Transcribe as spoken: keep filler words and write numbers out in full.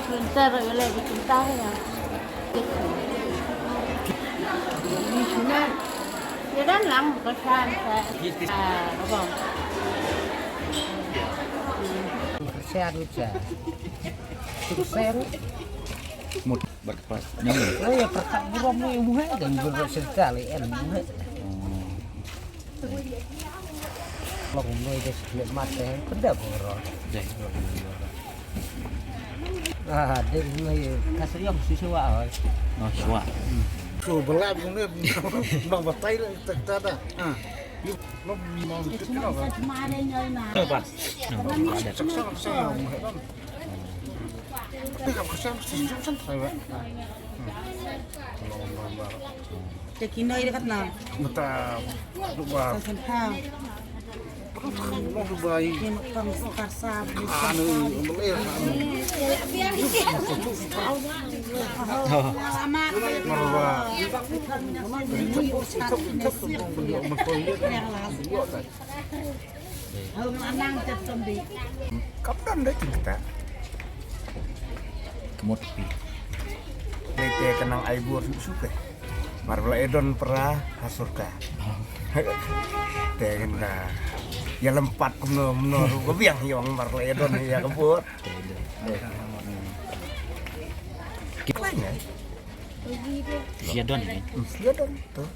Sebentar, boleh sebentar ya. Ya dan lang, pesan saya. Ah, apa? Kesian ucap. Sukses. Mut berkepas. Oh ya, perkat buram ni muhe dan berserta li en muhe. Long noi des le mate, peda boro. Deh. Ah, deh noi kasih yang siswa. Oh, siswa. So belap ni bang batai lah tak tak dah. Ah. Yuk, lo mau tu kenapa? Apa? Saksa, saksa yang muhe. Tapi kalau kesian mesti sejuk kan, saya. Nah. Hmm. Kalau orang baru. Te kinoi dekat na. Mata, lupa. Sa sen ha. Lupa, lupa. Ni mak pang sa sa. Anu, boleh, anu. Selamat. Marwa. Yang last. Kam don da kin kita. Kemut pi. Ni te kenang ai bor suk suk eh. Mar bala edon pra hasurka. Te kan ka. Ya lempat kumno kumno ru ka biang yong mar bala edon ya ka bor. Kik lain ya. Siadon ni. Siadon tu.